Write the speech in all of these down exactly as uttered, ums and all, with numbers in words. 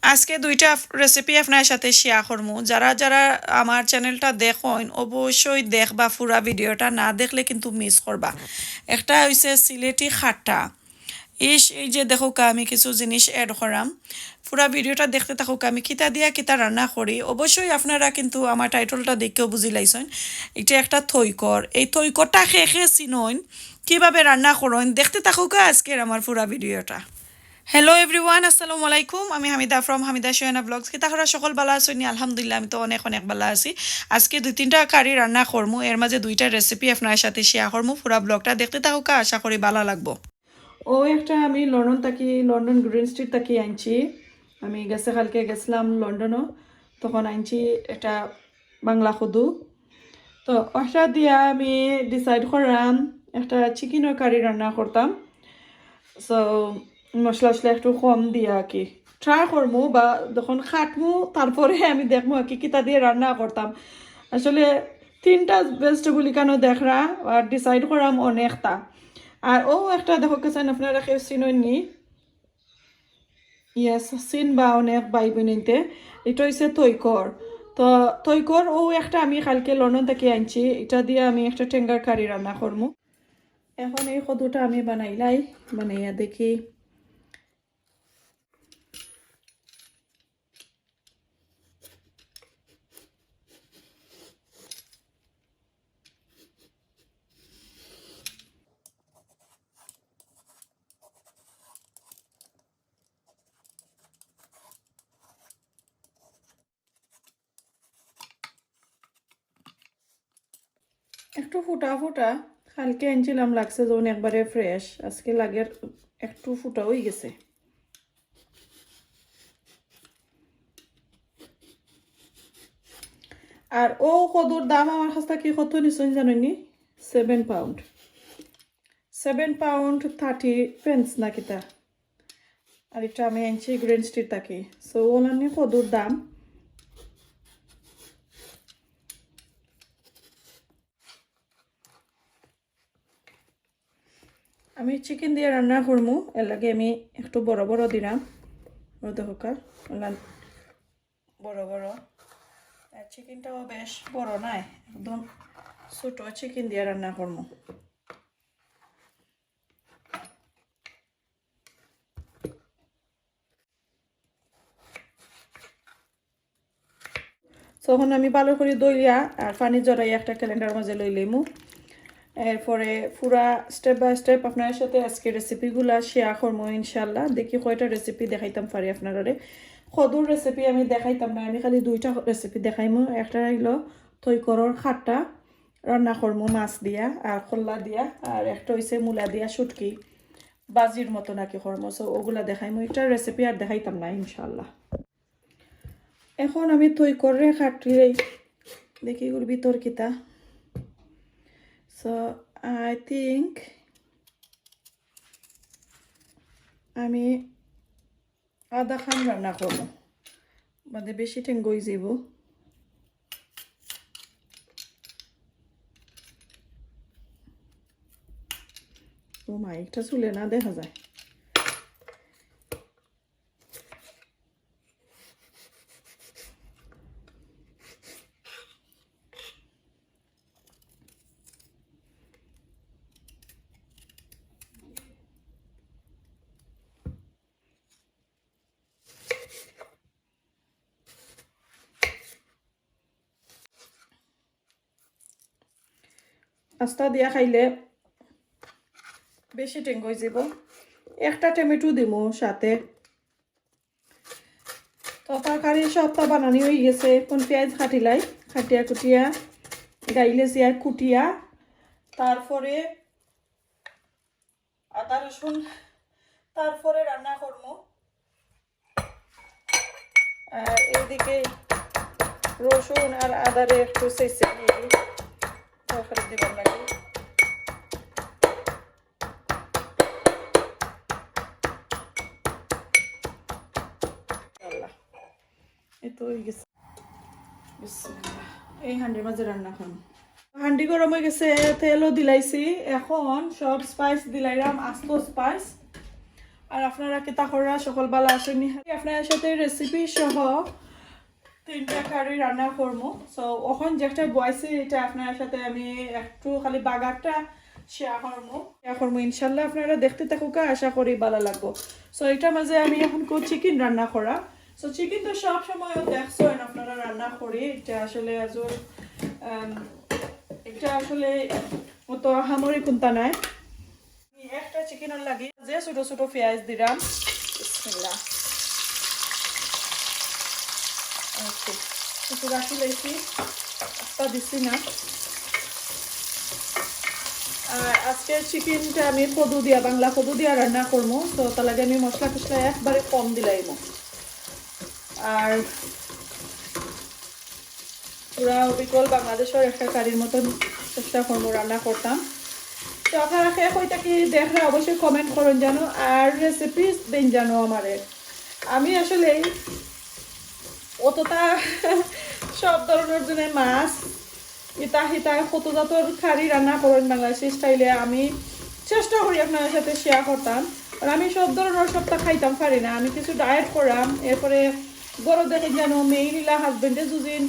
আজকে দুইটা রেসিপি আপনার সাথে শেয়ার করমু। যারা যারা আমার চ্যানেলটা দেখইন, অবশ্যই দেখবা, পুরা ভিডিওটা না দেখলে কিন্তু মিস করবা। একটা হইছে সিলেটি খাট্টা। ইস, এই যে দেখউক্কা, আমি কিছু জিনিস অ্যাড করাম। পুরা ভিডিওটা দেখতে থাকউক্কা, আমি কিতা দিয়া কিতা রান্না করি। অবশ্যই আপনারা কিন্তু আমার টাইটেলটা দেখেও বুঝি লাইছইন। এটা একটা থইকর। এই থইকরটা কে কে চিনইন, কিভাবে রান্না করইন, দেখতে থাকউক্কা আজকের আমার পুরা ভিডিওটা। হ্যালো এভরিওয়ান, আসসালামু আলাইকুম। আমি হামিদা from হামিদা সোহানা ব্লগস। কিতা করা, সকল ভালা আছইন নি? আলহামদুলিল্লাহ, আমি তো অনেক অনেক ভালা আছি। আজকে দুই তিনটা কারি রান্না করমু, এর মাঝে দুইটা রেসিপি আপনার সাথে শেয়ার করমু। পুরা ব্লগটা দেখতে থাকউক্কা, আশা করি ভালা লাগবো। ও একটা আমি লন্ডন থাকি, লন্ডন গ্রিন স্ট্রিট থাকি আনছি। আমি গেছে কালকে গেছিলাম লন্ডনও, তখন আনছি একটা বাংলা কদু। তো ওটা দিয়া আমি ডিসাইড করলাম একটা চিকেনর কারি রান্না করতাম। সো মশলা উশলা একটু কম দিয়া আর কি ট্রাই করমু, বা যখন কাটমু তারপরে আমি দেখমু আর কি কিতা দিয়ে রান্না করতাম। আসলে তিনটা ভেজিটেবল ইখানো দেখরা আর ডিসাইড করাম অনেকটা। আর ও একটা দেখউক্কা চাইন, আপনারা কেউ চিনইন নি? ইয়েস, চিনবা অনেক ভাই বোনেতে। এটা হইছে থইকর। তো থইকর ও একটা আমি কালকে লন্ডন থাকি আনছি, এটা দিয়া আমি একটা টেঙ্গার কারি রান্না করমু। এখন এই কদুটা আমি বানাইলাই, বানাইয়া দেখি। একটু ফুটা ফুটা, কালকে আনছিলাম, লাগছে যেন একবারে ফ্রেশ, আজকে লাগের একটু ফুটা অই গেছে। আর ও কদুর দাম আমার কাছ থাকি কত নিছইন জানইন নি? Seven pound. Seven pound thirty pence না কিতা। আর এটা আমি আনছি গ্রিন স্ট্রিট থাকি। সো অলানি কদুর দাম। আমি চিকেন দিয়া রান্না করমু, এর লাগি আমি একটু বড় বড় দিলাম। ও দেখউক্কা, অলান বড় বড়। আর চিকেনটাও বেশ বড় নায়, একদম ছোট চিকেন দিয়া রান্না করমু। তখন আমি ভালো করি ধইয়া আর পানি ঝরাইয়া একটা ক্যালেন্ডার মাঝে লই লইমু। এরপরে পুরা স্টেপ বাই স্টেপ আপনার সাথে আজকে রেসিপিগুলা শেয়ার করমু ইনশাল্লাহ। দেখি কয়টা রেসিপি দেখাইতাম পারি আপনারারে। কদুর রেসিপি আমি দেখাইতাম না, আমি খালি দুইটা রেসিপি দেখাইমু। একটা হইলো থইকরর খাট্টা রান্না করমু মাছ দিয়া আর কল্লা দিয়া, আর একটা হইছে মূলা দিয়া শুটকি ভাজির মতো নাকি করমু। সো ওগুলা দেখাইমু, একটা রেসিপি আর দেখাইতাম না ইনশাল্লাহ। এখন আমি থইকররে কাটলেই দেখি ওর ভিতর কিতা। সো আই থিংক আমি আধা খান রান্না করমু, মানে বেশি টেঙ্গা অই যাইবো। ও মা, একটা চুলে না দেখা যায়। আস্তা দিয়া খাইলে বেশি টেঙ্গা অই যাইবো। একটা টমেটো দিমু সাথে। তো তরকারি সবটা বানানি অই গেছে। এখন পেঁয়াজ কাটিলাই, কাটিয়া কুটিয়া গাইলে সিয়া কুটিয়া, তারপরে আদা রসুন, তারপরে রান্না করমু। আর এইদিকে রসুন আর আদারে একটু ছেঁচে নিয়ে তরকারি দিবার লাগি। আল্লাহ, এই তো অই গেছে। বিসমিল্লাহ। এই হান্ডির মাঝে রান্না করমু। হান্ডি গরম অই গেছে, তেলও দিলাইছি। এখন সব স্পাইস দিলাইলাম, আস্ত স্পাইস। আর আপনারা কিতা কররা, সকল ভালা আছইন নি? আপনারার সাথে রেসিপি সহ তিনটা কারি রান্না করমু। So, অখন যেটা বয়াইছি, এটা আপনারার সাথে আমি একটু খালি বাগারটা শেয়ার করমু, শেয়ার করমু। ইনশাল্লাহ আপনারা দেখতে থাকুকা, আশা করি ভালা লাগবো। So, এটার মাঝে আমি অখন করি চিকেন রান্না করা। So, চিকেন তো সব সময় দেখছইন আপনারা রান্না করি, এটা আসলে আজর, আম, এটা আসলে অত আহামরি কুন্তা নাই। একটা চিকেনর লাগি যে ছোট ছোট পিয়াজ দিলাম। বিসমিল্লাহ। ওকে, কিছু রাখি লইছি, একটা দিছি না। আর আজকে চিকেনটা আমি কদু দিয়া, বাংলা কদু দিয়া রান্না করমু, তো তার লাগি আমি মশলা টশলা একবারে কম দিলাইমু। আর পুরা অবিকল বাংলাদেশর একটা কারির মতন চেষ্টা করমু রান্না করতাম। তো আপনারা কে কই থাকি দেখরা অবশ্যই কমেন্ট করইন জানো, আর রেসিপি দেইন জানো আমারে। আমি আসলে অতটা সব ধরনর জন্য মাছ, ইতা হিতা কত জাতর কারি রান্না করইন বাংলাদেশি স্টাইলে, আমি চেষ্টা করি আপনারার সাথে শেয়ার করতাম। আর আমি সব ধরনর সবটা খাইতাম পারি না, আমি কিছু ডায়েট করাম। এরপরে গরো দেখে জানো মেইন ইলা হাজবেন্ডে যুদিন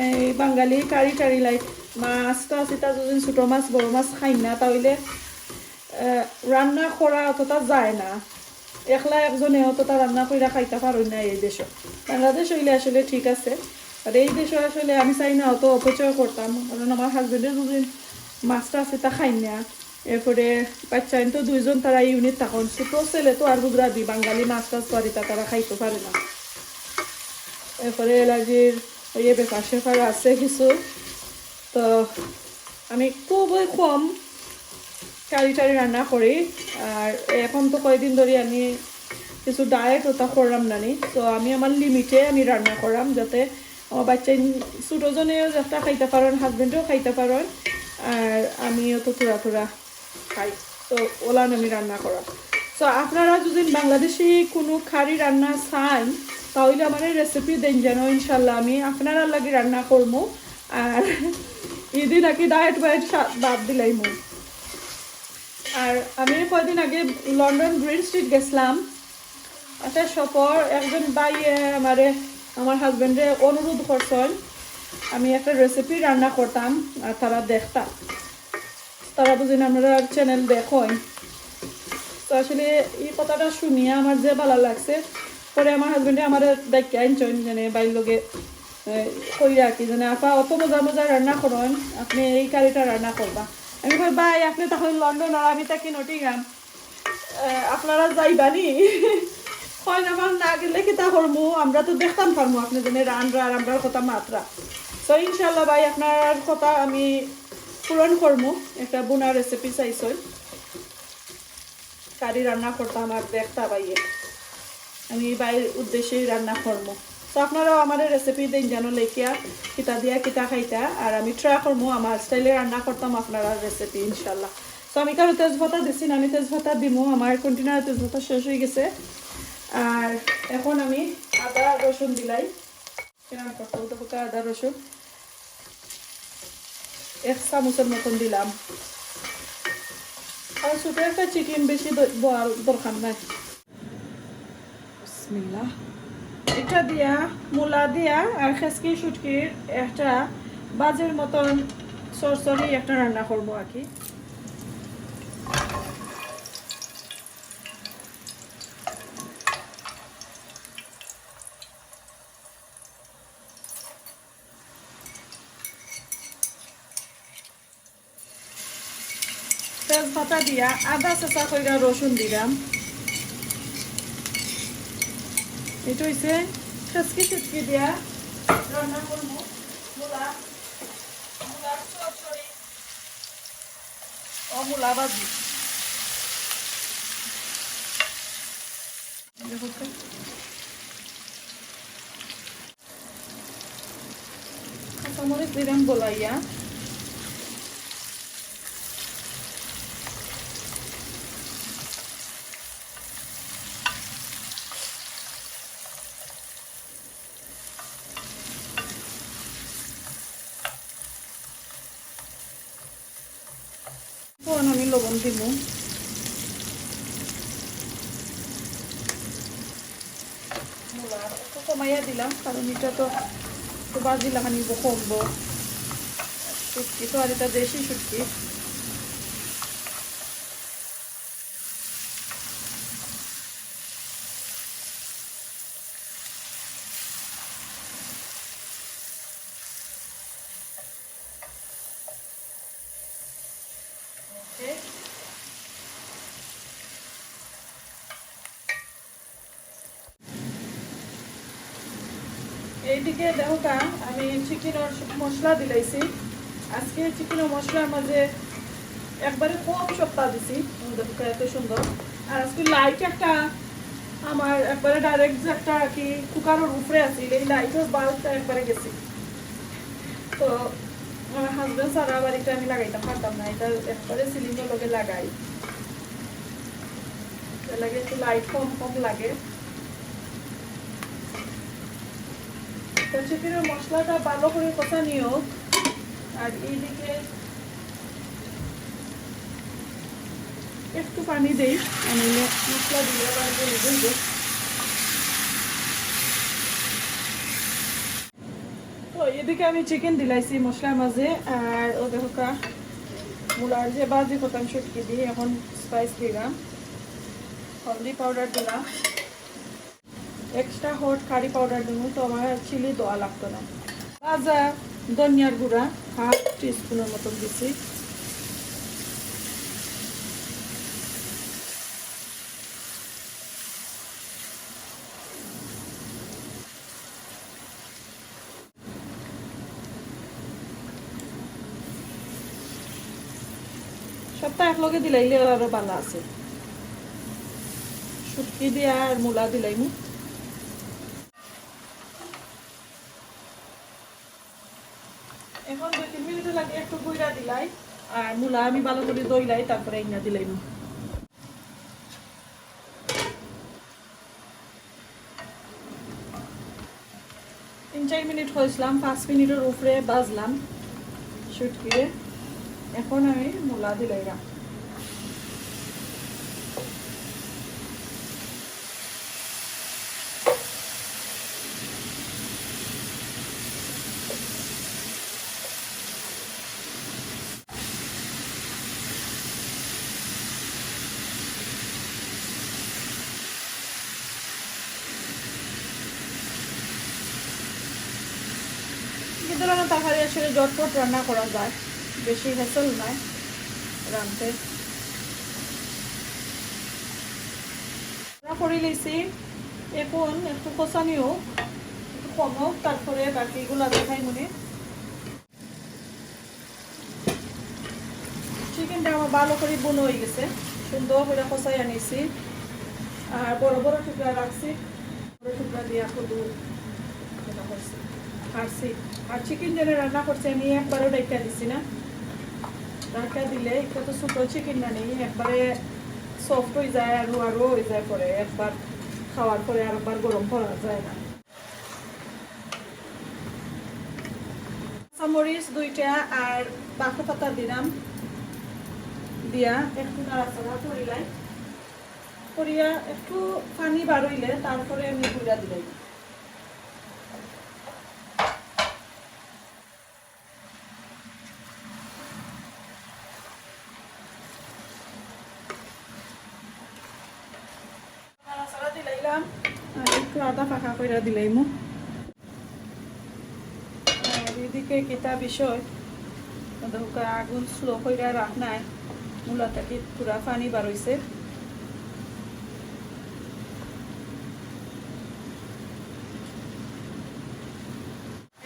এই বাঙালি কারি টারি, লাইক মাছ টাছ ইতা যুদিন ছোট মাছ বড় মাছ খাইন না, তাইলে আহ, রান্না করা অতটা যায় না। একলা একজনে অতটা রান্না কইরা খাইতা পারইন না এই দেশো। বাংলাদেশ অইলে আসলে ঠিক আছে, আর এই দেশো আসলে আমি চাই না অত অপচয় করতাম, কারণ আমার হাজবেন্ডে যুদিন মাছ টাছ ইতা খাইন না, এরপরে বাচ্চাইন তো দুইজন, তারা ইউনিট থাকইন, ছোট ছেলে তো আর বুঝরা দি বাঙালি মাছ টাছ বাড়িতে তারা খাইতো পারে না, এরপরে অ্যালার্জির ওই ব্যাপার স্যাপার আছে কিছু। তো আমি খুবই কম কারি টারি রান্না করি। আর এখন তো কয়দিন ধরি আমি কিছু ডায়েট ওটা করলাম না নি, তো আমি আমার লিমিটে আমি রান্না করলাম, যাতে আমার বাচ্চা ছোটো জনেও একটা খাইতা পারইন, হাজবেন্ডেও খাইতা পারইন, আর আমিও তো থুড়া থুড়া খাই। তো ওলান আমি রান্না করা। তো আপনারা যদি বাংলাদেশি কোনো কারি রান্না চাইন, তাহলে আমার রেসিপি দেইন জানো, ইনশাল্লাহ আমি আপনারার লাগি রান্না করমু। আর ইদি নাকি ডায়েট বায়েট বাদ দিলাইমু। আর আমি কয়দিন আগে লন্ডন গ্রিন স্ট্রিট গেছিলাম, একটা শপর একজন ভাইয়ে আমারে, আমার হাজবেন্ডে অনুরোধ করছইন আমি একটা রেসিপি রান্না করতাম আর তারা দেখতা। তারা বুঝইন আপনারার চ্যানেল দেখইন। তো আসলে এই কথাটা শুনিয়া আমার যে ভালা লাগছে, পরে আমার হাজবেন্ডে আমারে ডাকিয়া আনছইন, যেন ভাইর লগে, এ, কইরা কি, যেন আপা অত মজা মজা রান্না করইন, আপনে এই কারিটা রান্না করবা। আমি কই, "ভাই, আপনে থাকইন লন্ডন আর আমি থাকি নটিংহাম, এ, আপনারা যাইবা নি?" কইন, "আমার না গেলে কিতা করমু, আমরা তো দেখতাম পারমু আপনে যেন রানরা আর আমরার কথা মাতরা।" তো ইনশাল্লাহ ভাই, আপনার কথা আমি পূরণ করমু। একটা বুনা রেসিপি চাইছইন, কারি রান্না করতাম আর দেখতা ভাইয়ে, আমি ভাইর উদ্দেশ্যেই রান্না করমু। তো আপনারাও আমার রেসিপি দেইন জানো লেখিয়া, কিতা দিয়া কিতা খাইতা, আর আমি ট্রাই করমু আমার স্টাইলে রান্না করতাম আপনারার রেসিপি ইনশাল্লাহ। তো আমি কারো তেজপাতা দিছি না, আমি তেজপাতা দিমু, আমার কন্টেনারে তেজপাতা শেষ হয়ে গেছে। আর এখন আমি আদা রসুন দিলাই। কেমন করতে হতো আদা রসুন এক চামচের মতন দিলাম। আর ছোট একটা চিকেন, বেশি দ-, বড় দরকার নাই। বিসমিল্লাহ। এটা দিয়া, মূলা দিয়া আর খেসকি শুটকির একটা ভাজির মতন চরচরি একটা রান্না করবো আর কি। তেজপাতা দিয়া আদা চেঁচা কইরা রসুন দিলাম। এটা হইছে খেসকি শুটকি দিয়া রান্না করবো। মূলা, মূলার চচ্চড়ি ও মূলা ভাজি। কাঁচামরিচ দিলাম গলাইয়া। এখন আমি লবণ দিব। একটু কমাইয়া দিলাম, কারণ ইটা তো একটু বাজিলে খানি কমবো। শুটকি তো আর ইটা দেশি শুটকি। এইদিকে দেখো কা, আমি চিকেনর মশলা দিলাইছি। আজকে চিকেনর মশলার মাঝে একবারে কম সবতা দিছি, দেখো কা, এত সুন্দর। আর আজকে লাইট একটা আমার একবারে ডাইরেক্ট যে একটা কি কুকারর উপরে আছিল, এই লাইটর বাল্বটা একবারে গেছে। তো আমার হাজব্যান্ড ছাড়া আবার এটা আমি লাগাইতাম পারতাম না, এটা একবারে সিলিংর লগে লাগাই, এর লাগে একটু লাইট কম কম লাগে। তো চিকেনর মশলাটা ভালো করে কষানি হোক, আর এইদিকে একটু পানি দেই, নাইলে মশলা দিলে আবার গলি যাইব। তো এদিকে আমি চিকেন দিলাইছি মশলার মাঝে, আর ও দেখো কা, মুলার যে বাজি করতাম শুটকি দিয়ে, এখন স্পাইস দিলাম, হলদি পাউডার দিলাম, এক্সট্রা হট কারি পাউডার দিব, তো আমার চিলি দেওয়া লাগতো না। ভাজা ধনিয়ার গুঁড়া হাফ টিস্পুনের মতন দিছি। সবতা একলগে দিলাইলে আরো ভালা আছে। শুটকি দিয়া আর মুলা দিলাইমু। এখন দুই তিন মিনিট লাগে একটু গুইরা দিলাই, আর মুলা আমি ভালো করে ধইলাই, তারপরে ইন্না দিলাইমু। তিন চার মিনিট হইছিলাম, পাঁচ মিনিটের উপরে ভাজলাম শুটকিরে। এখন আমি মুলা দিলাইরাম। কিন্তু রান্না তরকারি আসলে ঝটপট রান্না করা যায়, বেশি হ্যাসেল নাই রাঁধতে। রান্না করে লইছি, এখন একটু কষানি হোক, একটু কম হোক, তারপরে বাকিগুলা দেখাই মনে। চিকেনটা আমার ভালো করে বুনো হয়ে গেছে, সুন্দর করে কষাই আনিছি। আর বড় বড় টুকরা রাখছি, বড় টুকরা দিয়ে কদু এটা করছি, কাটছি। আর চিকেন যেন রান্না করছি আমি একবারও ডাইকা দিছি না, ডাইকা দিলে এটা তো ছোটো চিকেন না নেই, একবারে সফট হয়ে যায়, আরও আরও হয়ে যায়, পরে একবার খাওয়ার পরে আরেকবার গরম করা যায় না। কাঁচামরিচ দুইটা আর বাঁকড়া পাতা দিলাম, দিয়া একটু নাড়াচাড়া করিলাই, করিয়া একটু পানি বারইলে তারপরে আমি গুঁড়া দিলাই। নাড়াচাড়া দিলাইলাম, আর একটু আদা ফাঁকা কইরা দিলাইমু। আর এদিকে কিতা বিষয়, দেখো আগুন স্লো কইরা রাখনায়, মুলা থাকি পুরা পানি বারইছে।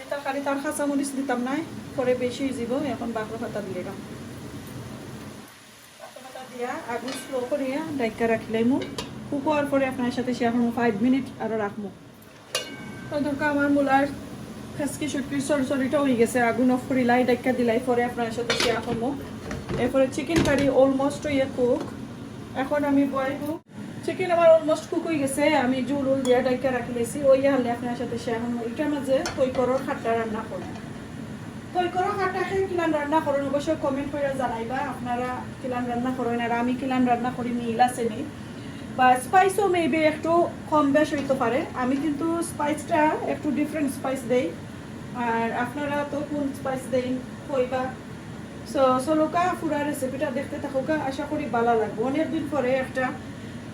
এই তরকারি তার কাঁচামরিচ দিতাম নাই, পরে বেশি হয়ে যাব। এখন বাঁকড়া পাতা দিলাইলাম। বাঁকড়া পাতা দিয়া আগুন স্লো করিয়া ডাইকা রাখিলাইমু। কুক হওয়ার পরে আপনার সাথে শেয়ার করবো, ফাইভ মিনিট আরও রাখবো। তো দেখো আমার মুলার খাসকি শুটকির সরসরিটা হয়ে গেছে, আগুন অফ করিলাই, ডাইকা দিলাই, পরে আপনার সাথে শেয়ার করবো। এরপরে চিকেন কারি অলমোস্ট হইয়া কুক। এখন আমি বয়েল চিকেন আমার অলমোস্ট কুক হয়ে গেছে, আমি জুল উল দিয়ে ডাইকা রাখি লেছি। ওই হালে আপনার সাথে শেয়ার করবো। এটার মাঝে তৈকরর খাট্টা রান্না করবো। তৈকরর খাট্টা খেয়ে কিলান রান্না করেন অবশ্যই কমেন্ট করে জানাইবা, আপনারা কিলান রান্না করেন আর আমি কিলান রান্না করি মিল আছে নি। বা স্পাইসও মেবি একটু কম বেশ হইতে পারে। আমি কিন্তু স্পাইসটা একটু ডিফারেন্ট স্পাইস দেই, আর আপনারা তো কোন স্পাইস দেন কইবা। সো চলুক্কা, পুরা রেসিপিটা দেখতে থাকুক্কা, আশা করি ভালা লাগবো। অনেক দিন পরে একটা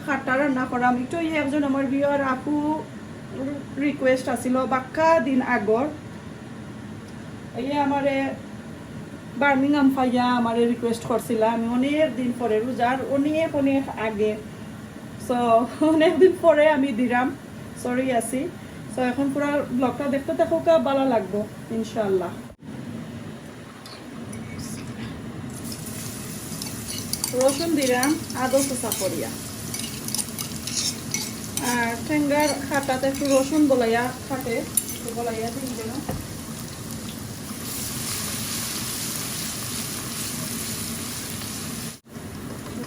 খাট্টা রান্না করাম। একটু এই একজন আমার ভিউয়ার আপু রিকোয়েস্ট আছিল, বাক্কা দিন আগর, এই আমারে বার্মিংহাম পাইয়া আমারে রিকোয়েস্ট করছিলা। আমি অনেক দিন পরে, রোজার অনেক অনেক আগে, সো অনেক দিন পরে আমি দিলাম, সরি আছি। সো এখন পুরা ব্লগটা দেখতে থাকুক্কা, ভালা লাগবো ইনশাআল্লাহ। রসুন দিলাম আদা কুচা করিয়া, আর টেঙ্গার খাট্টাত একটু রসুন গলাইয়া থাকে, একটু গলাইয়া দিন দিলাম।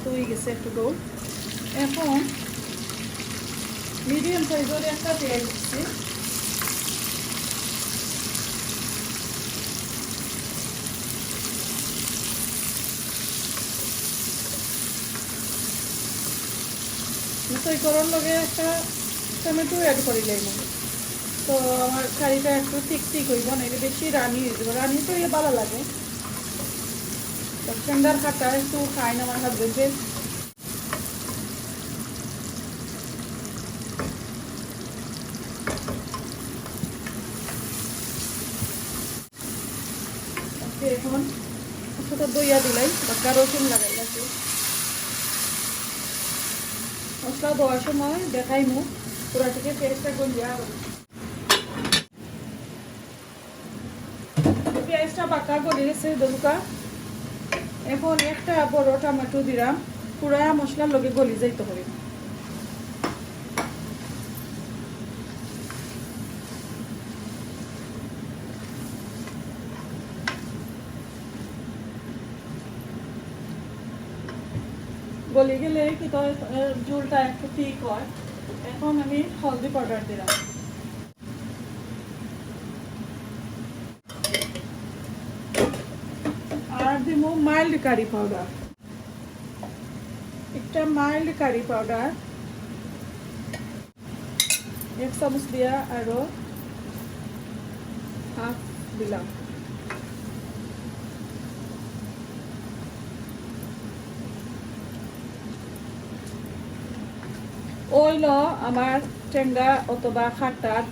তো হয়ে গেছে একটু গোল। এখন মিডিয়াম সাইজর একটা পেঁয়াজ দিচ্ছি। তো এই করার লগে একটা টমেটো অ্যাড করি লইব। তো আমার কারিটা একটু থিক থিক হইব, নাইলে বেশি রানি হয়ে যাবে। রানি তো ইয়ে ভালো লাগে। তো টেঙ্গার খাট্টা একটু খাই না আমার হাজবেন্ডে। ওকে, এখন সেটা দইয়া দিলাই, বাক্কা রসুন লাগাই আছে। মশলা দেওয়ার সময় দেখাইমু, পুরা থেকে পেঁয়াজটা গলিয়া আর পেঁয়াজটা বাক্কা গলি গেছে দলুকা। এখন একটা বড় টমেটো দিলাম, পুরা মশলার লগে গলি যাইতে হবে। গলি গেলে কি তো, এ, ঝোলটা একটু থিক হয়। এখন আমি হলদি পাউডার দিলাম। আর দিমু মাইল্ড কারি পাউডার, একটা মাইল্ড কারি পাউডার এক চামচ দিয়া আরো হাফ দিলাম। অইলো আমার টেঙ্গা অথবা খাট্টার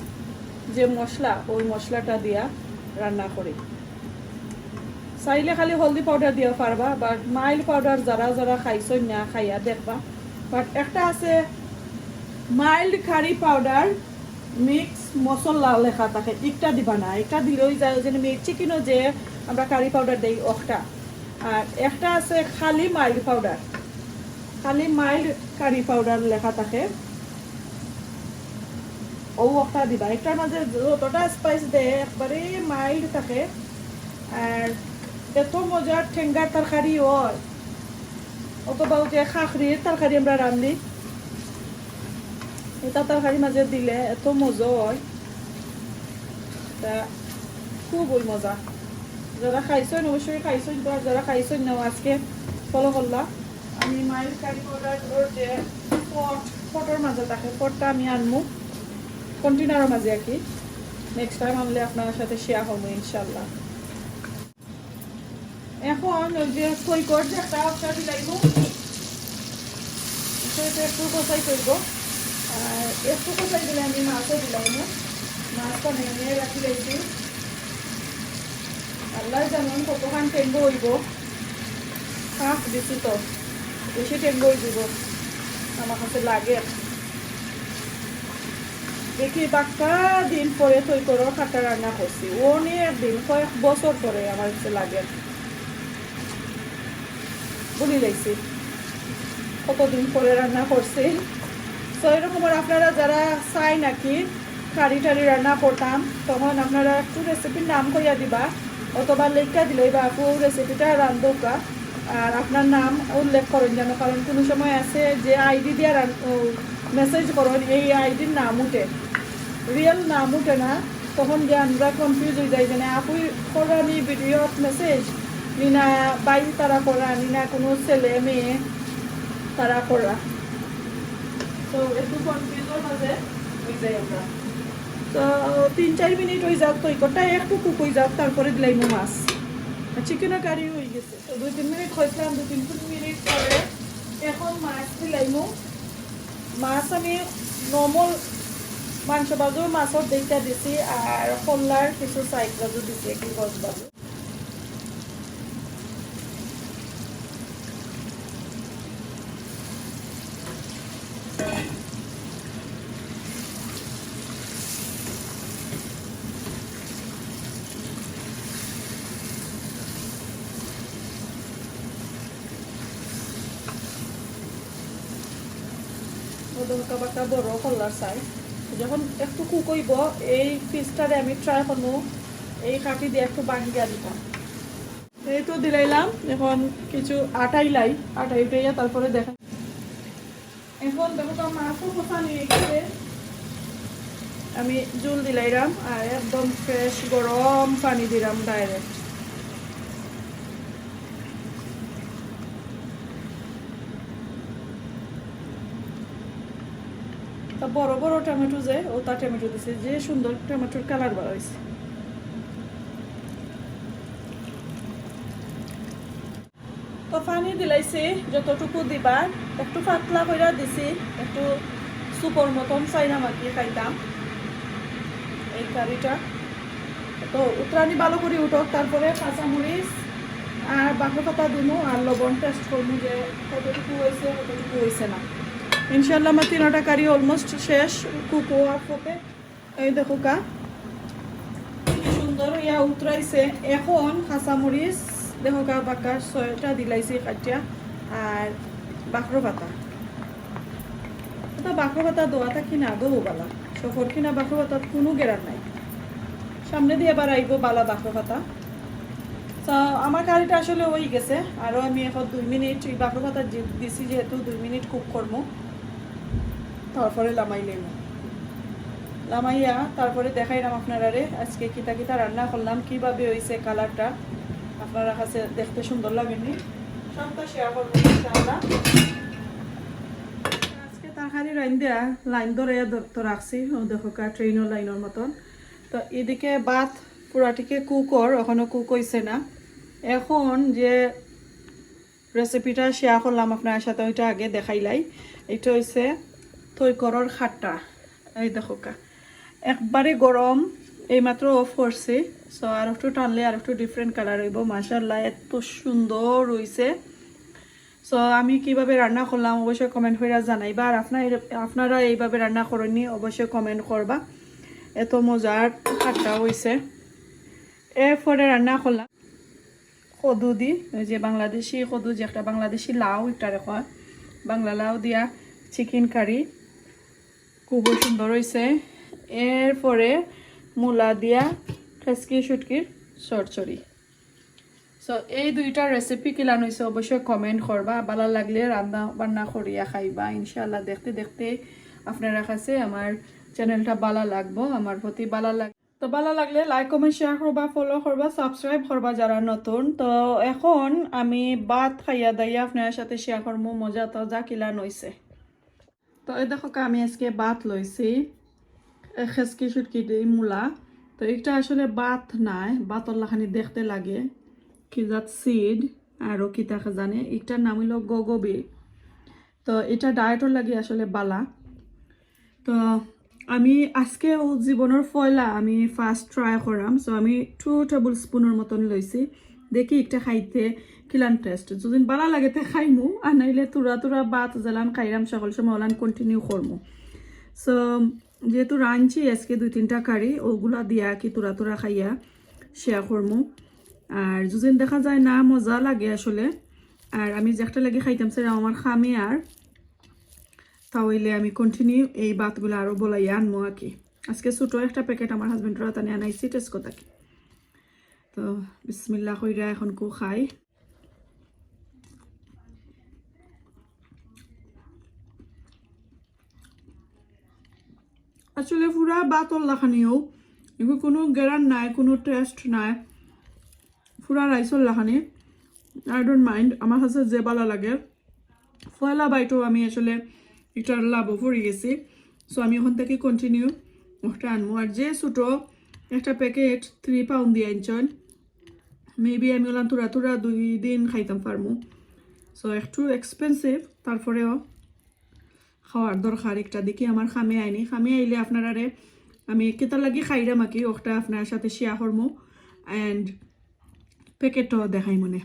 যে মশলা, ওই মশলাটা দিয়া রান্না করি। চাইলে খালি হলদি পাউডার দিয়া পারবা, বাট মাইল্ড পাউডার যারা যারা খাইছইন না, খাইয়া দেখবা। বাট একটা আছে মাইল্ড কারি পাউডার মিক্স মশলা লেখা থাকে, একটা দিবা না, একটা দিলে ওই যায়, ওই জন্য মিক্স চিকেনও যে আমরা কারি পাউডার দেই, ওটা। আর একটা আছে খালি মাইল্ড পাউডার, খালি মাইল্ড কারি পাউডার লেখা থাকে, ও একটা দিবা। একটার মাঝে যতটা স্পাইস দেয়, একবারে মাইল্ড থাকে। আর এত মজার টেঙ্গার তরকারি হয়, অথবা ওই যে খাখরির তরকারি আমরা রান্ধি, এটা তরকারির মাঝে দিলে এত মজা হয়, তা খুবই মজা। যারা খাইছইন অবশ্যই খাইছইন, তো আর যারা খাইছইন না, আজকে ফলো করলা। আমি মাইল্ড কারি পাউডার ওর যে পট, পটর মাঝে থাকে, পটটা আমি আনমু কন্টেনারের মাঝে আর কি। নেক্সট টাইম আনলে আপনার সাথে শেয়ার হবো ইনশাল্লাহ। এখন ওই যে সৈকত যে একটা, একটা দিলাইমু, এটা একটু কষাই করব। আর একটু কষাই দিলে আমি মাছও দিলাইমু, মাছটা মেনে রাখি দিয়েছি। আল্লাহ জানেন কতখান টেঙ্গো হইব, হাফ দিছি তো, বেশি টেঙ্গো হয়ে দিব আমার কাছে লাগে। দেখি, বাক্কা দিন পরে তৈ করো খাট্টা রান্না করছি, অনেক দিন, কয়েক বছর পরে আমার কাছে লাগে, ভুলি লাইছি কতদিন পরে রান্না করছি। তো এরকম আর আপনারা যারা চাই নাকি কারি টারি রান্না করতাম, তখন আপনারা একটু রেসিপির নাম কইয়া দিবা, অথবা লেখা দিলে বা আপু রেসিপিটা রান্ধুকা, আর আপনার নাম উল্লেখ করেন যেন, কারণ কোনো সময় আছে যে আইডি দিয়ে মেসেজ করেন, এই আইডির নাম উঠে, রিয়েল নাম উঠে না, তখন যে আমরা কনফিউজ হয়ে যাই যে না, আপু করা নি ভিডিও মেসেজ, নি না ভাই তারা করা, নি না কোনো ছেলে মেয়ে তারা করা। তো একটু কনফিউজর মাঝে অই যাই আমরা। তো তিন চার মিনিট অই যাক, তো ইকটা একটু কুক অই যাক, তারপরে দিলাইমু মাছ। আর চিকেনর কারি অই গেছে। তো দুই তিন মিনিট কইছিলাম, দুই তিন মিনিট পরে এখন মাছ দিলাইমু। মাছ আমি নরমাল মাংস ভাজর মাছর দেখা দিছি, আর কল্লার কিছু সাইড ভাজু দিছি, একটু গছ ভাজু। ওদের কাবাবটা বড় কল্লার সাইজ। যখন একটু কুক অইব, এই পিসটারে আমি ট্রাই করমু এই কাঠি দিয়া একটু ভাঙ্গিয়া দিতাম। এই তো দিলাইলাম, এখন কিছু আটাইলাই, আটাই উঠাইয়া তারপরে দেখা। এখন দেখো তো মাছও কষানি অই গেছে। আমি ঝুল দিলাইলাম আর একদম ফ্রেশ গরম পানি দিলাম ডাইরেক্ট। তা বড় বড় টমেটো যে, ওটা টমেটো দিছে, যে সুন্দর টমেটোর কালার বার অইছে। তো পানি দিলাইছি যতটুকু দিবার, একটু পাতলা কইরা দিছি, একটু স্যুপর মতন চাইলাম আর কি খাইতাম এই কারিটা। তো উতরানি ভালো করি উঠুক, তারপরে কাঁচামরিচ আর বাঁকড়া পাতা দিমু আর লবণ টেস্ট করমু যে কতটুকু অইছে, কতটুকু অইছে না। ইনশাআল্লাহ, আমার তিনটা কারি অলমোস্ট শেষ কুক অওয়ার পথে। এই দেখো কা, সুন্দর অইয়া উতরাইছে। এখন কাঁচামরিচ দেখো কা, বাক্কা ছয়টা দিলাইছি কাটিয়া, আর বাঁকড়া পাতা। এটা বাঁকড়া পাতা দেওয়া থাকি না দেও বালা, সফর কিনা বাঁকড়া পাতাত কোনো গেরার নাই। সামনে দিয়া আবার আইব বালা বাঁকড়া পাতা। তো আমার কারিটা আসলে অই গেছে, আরও আমি এখন দুই মিনিট এই বাঁকড়া পাতা যে-, দিছি যেহেতু দুই মিনিট কুক করমু, তারপরে লামাই লইমু। লামাইয়া তারপরে দেখাইলাম আপনারারে আজকে কিতা কিতা রান্না করলাম, কিভাবে অইছে কালারটা, আপনারা কাছে দেখতে সুন্দর লাগেনি, সবটা শেয়ার করবো ইনশাআল্লাহ। আজকে তরকারি রাইন্দা লাইন ধরে ধর-, তো রাখছি, ও দেখো কা ট্রেনর লাইনর মতন। তো এদিকে ভাত পুরাটিকে কুক অর, এখনো কুক অইছে না। এখন যে রেসিপিটা শেয়ার করলাম আপনার সাথে, ওইটা আগে দেখাইলাই। এটা অইছে থইকরর খাট্টা, এই দেখো কা, একবারে গরম, এইমাত্র অফ করছি। সো আর একটু টানলে আর একটু ডিফারেন্ট কালার অইব। মাশাআল্লাহ, এত সুন্দর অইছে। সো আমি কিভাবে রান্না করলাম অবশ্যই কমেন্ট কইরা জানাইবা, আর আপনার, আপনারা এইভাবে রান্না করনি অবশ্যই কমেন্ট করবা। এত মজার খাট্টা অইছে। এরপরে রান্না করলাম কদু দি, ওই যে বাংলাদেশি কদু, যে একটা বাংলাদেশি লাউ, একটা রেখা বাংলা লাউ দিয়া চিকেন কারি, খুবই সুন্দর অইছে। এরপরে মূলা দিয়া খেসকি শুটকির চচ্চড়ি। সো এই দুইটা রেসিপি কিলান অইছে অবশ্যই কমেন্ট করবা, ভালা লাগলে রান্না বান্না করিয়া খাইবা ইনশাআল্লাহ। দেখতে দেখতে আপনারা কাছে আমার চ্যানেলটা ভালা লাগবো, আমার প্রতি ভালা লাগ-, তো ভালা লাগলে লাইক, কমেন্ট, শেয়ার করবা, ফলো করবা, সাবস্ক্রাইব করবা যারা নতুন। তো এখন আমি ভাত খাইয়া দাইয়া আপনার সাথে শেয়ার করমু মজা তাজা কিলান অইছে। তো এই দেখো কা, আমি আজকে ভাত লইছি, এ, খেসকি শুটকি দি মূলা। তো এটা আসলে ভাত নায়, ভাতর লাখানি দেখতে লাগে, কি জাত সিড, আরও কিতা জানে, এটার নাম হইল গগবি। তো এটা ডায়েটর লাগি আসলে বালা। তো আমি আজকে ও জীবনর পয়লা আমি ফার্স্ট ট্রাই করাম। সো আমি টু টেবিল স্পুনর মতন লইছি, দেখি একটা খাইতে কিলান টেস্ট। যদি বালা লাগে তে খাইমু, আর নাইলে তুরা তুরা ভাত যেলান খাইরাম সকল সময় ওলান কন্টিনিউ করমু। সো যেহেতু রাঁধছি আজকে দুই তিনটা কারি, ওগুলা দিয়া কি তুরা তুরা খাইয়া শেয়ার করমু। আর যদি দেখা যায় না মজা লাগে আসলে, আর আমি যে একটা লাগে খাইতাম সেটা আমার খামে আর, তা হইলে আমি কন্টিনিউ এই ভাতগুলা আরও বলাইয়া আনমু আর কি। আজকে ছোটো একটা প্যাকেট আমার হাজব্যান্ডর হাতানে আনাইছি টেস্কো থাকি। তো বিসমিল্লাহ কইরা এখন কু খাই। আসলে পুরা ভাতর লাখানিও, এগু কোনো গেরান নাই, কোনো টেস্ট নাই, পুরা রাইসর লাখানি। I don't mind, আমার কাছে যে বালা লাগে। পয়লা বাইটও আমি আসলে এটার লাভও পড়ি গেছি। সো আমি ওখান থেকে কন্টিনিউ ওটা আনবো। আর যে ছোটো একটা প্যাকেট থ্রি পাউন্ড দিয়া আনছইন, মেবি আমি ওলান থুড়া থুড়া দুই দিন খাইতাম পারমু। সো একটু এক্সপেন্সিভ, তারপরেও খাওয়ার দরকার। একটা দেখি আমার কামে আয়নি, কামে আইলে আপনারারে আমি কিতার লাগি খাইরাম আর কি, ওটা আপনার সাথে শেয়ার করমু অ্যান্ড প্যাকেটও দেখাইমুনে।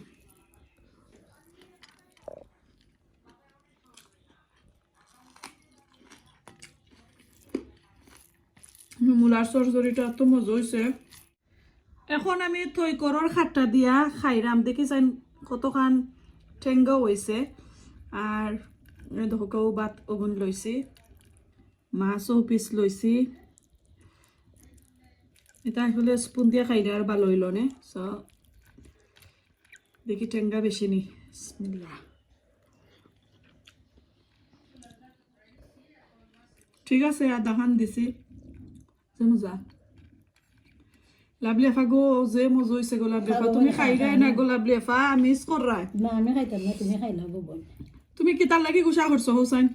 মুলার চচ্চড়িটা তো মজা হইছে। এখন আমি থইকরর খাট্টা দিয়া খাইরাম, দেখি চাইন কতখান টেঙ্গাও হইছে। আর এই দেখো, কেউ ভাত ওগুন লইছি, মাছও পিস লইছি। এটা আসলে স্পুন দিয়া খাইলে আর ভালো হইল নে। সো দেখি টেঙ্গা বেশি নি। বিসমিল্লাহ। ঠিক আছে, আধাখান দিছি। যে মজা। লাভলি আফা গো, যে মজা হইছে গো লাভলি আফা। তুমি খাইরায় না গো লাভলি আফা, মিস কররায়। না, আমি খাইতাম না, তুমি খাইলাও গো বোন। তুমি কিতার লাগি গুসা করছো হুসাইন?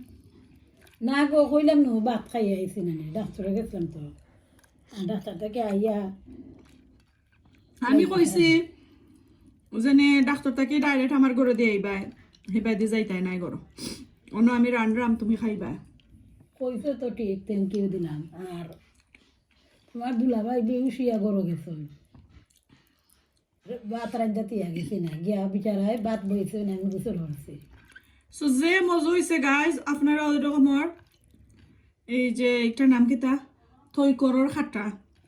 না গো, কইলাম না, ভাত খাই আইছি না, ডাক্তারে গেছিলাম তো। আর ডাক্তার থেকে আইয়া আমি কইছি, যেনে ডাক্তার থাকি ডাইরেক্ট আমার ঘরে দিয়ে আইবায়, হিবায়দি যাইতায় নায় ঘরো। অন্য আমি রানরাম, তুমি খাইবায়। কইছো তো ঠিক, থ্যাংক ইউ দিলাম। আর তোমার দুলাভাই বেহুশ হইয়া ঘরো গেছে। ভাত রান্ধা তিয়া গেছি না, গিয়া বিচারায় ভাত বইছে না, আমি গোসল করছি। সো যে মজা হইছে গাইস, আপনারা ওই রকমর এই যে একটা নাম কিতা, থইকরর খাট্টা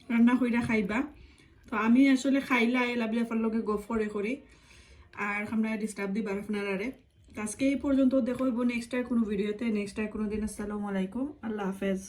রান্না কইরা খাইবা। তো আমি আসলে খাইলাই লাভলি আফার লগে গফ করে করি, আর আমরা ডিস্টার্ব দিবার আপনারারে। তো আজকে এই পর্যন্ত, দেখা হইব নেক্সট আর কোনো ভিডিওতে, নেক্সট আর কোনো দিন। আসসালামু আলাইকুম, আল্লাহ হাফেজ।